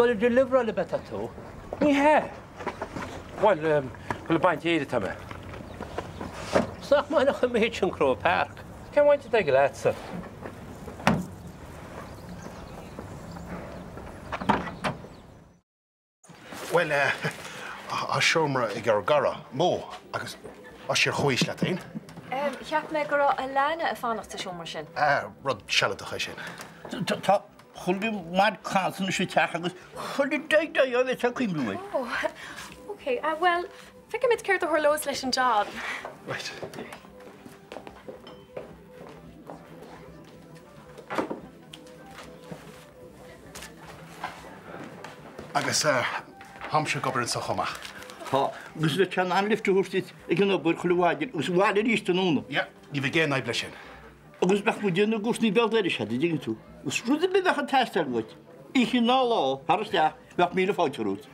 Ag dul a deliveráil ab ea tá tú? Ní hea. Bhuel, ag dul ag baint fhéir atá mé. 'S nach maith an méid sin Croke Park. Cén bhaint atá aige leatsa? Bhuel, tá seomra ag ár gcara, Mo, agus tá sí ar chomhaois leat féin. Cheap mé go raibh Alana ag fanacht sa seomra sin. Rud sealadach é sin. Tá chuile mhaid cansan sa teach agus chuile daid daid a bheith ag cuimhniú air. Oh, ok. Bhuel, feicfimid céard a tharlós leis an job. Right. Agus táimse ag obair anseo chomh maith. Tá, agus bheadh sé in ann lift a thabhairt duit ag an obair chuile mhaidin agus abhaile arís tráthnóna. Yeah, ní bheidh aon fhadhb leis sin. Agus bheadh muid ina gcomharsanaí béal dorais agat, an dtuigeann tú. Agus rud ar bith a bheadh ag teastáil uait, oíche ná lá, tar isteach, bheadh míle fáilte romhat.